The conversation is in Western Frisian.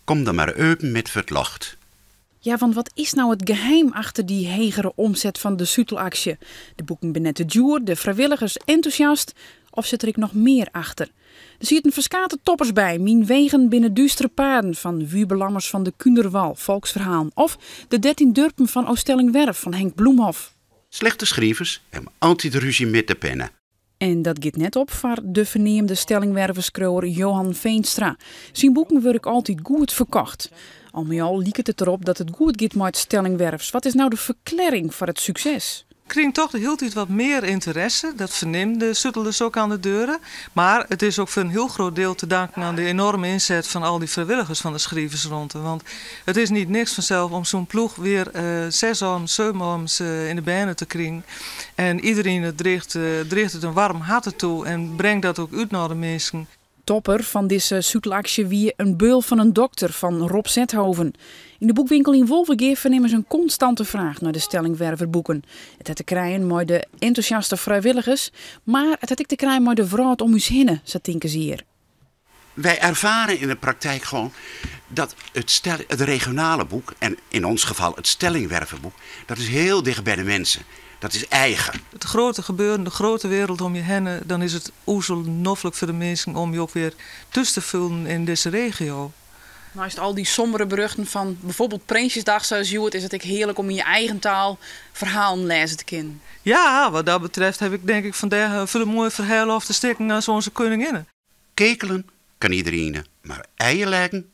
Kom dan mar open met fertlocht. Ja, want wat is nou it geheim achter dy hegere omset fan de sutelaksje? De boeken binne net te djoer, de frijwilligers entûsjast, of sit der ek noch mear achter? Der sieten ferskate toppers by, Myn wegen binne dústere paden fan Wiebe Lammers fan de Kúnderwal, Folksferhalen, of De 13 Dorpen fan Ooststellingwerf fan Henk Bloemhof. Slechte schrivers hawwe altyd rúzje met de penne. En dat giet net op foar de ferneamde Stellingwerverskriuwer Johan Veenstra. Syn boeken wurde ek altyd goed ferkocht. Al mei al liket it derop dat it goed giet mei it Stellingwerfs. Wat is nou de ferklearring foar it sukses? Krigen toch de hiele tiid wat mear ynteresse. Dat fernimme de sutelders ek oan de deuren. Mar it is ek foar in hiel grut diel te danken oan de enoarme ynset fan al dy frijwilligers fan de Schrieversronte. Want it is net niks fansels om sa'n ploech wer seis ôfens, sân ôfens yn de berne te krijen. En iderien draacht it in waarm hert ta en bringt dat ek út nei de minsken. Topper fan dizze sutelaksje wie In beul fan in dokter fan Rob Zethoven. Yn de boekwinkel yn Wolvegea fernimme se in konstante fraach nei de Stellingwerver boeken. It hat te krijen mei de entûsjaste frijwilligers, mar it hat ek te krijen mei de wrâld om ús hinne, sa tinke se hjir. Wij ervaren in de praktijk gewoon dat het regionale boek, en in ons geval het Stellingwerverboek, dat is heel dicht bij de mensen. Dat is eigen. It grutte gebeuren, de grutte wereld om je hinne, dan is it o noflik foar de minsken om je ek wer thús te fielen yn dizze regio. Nou is it al dy sombere berjochten fan bygelyks Prinsjesdag sa as hjoed, is it ek hearlik om yn je eigen taal ferhalen lêze te kinnen. Ja, wat dat betreft ha ik tink ik fandêch foar de moaie ferhalen of te stikken as onze koninginne. Kekelen kan iedereen, mar eierleggen.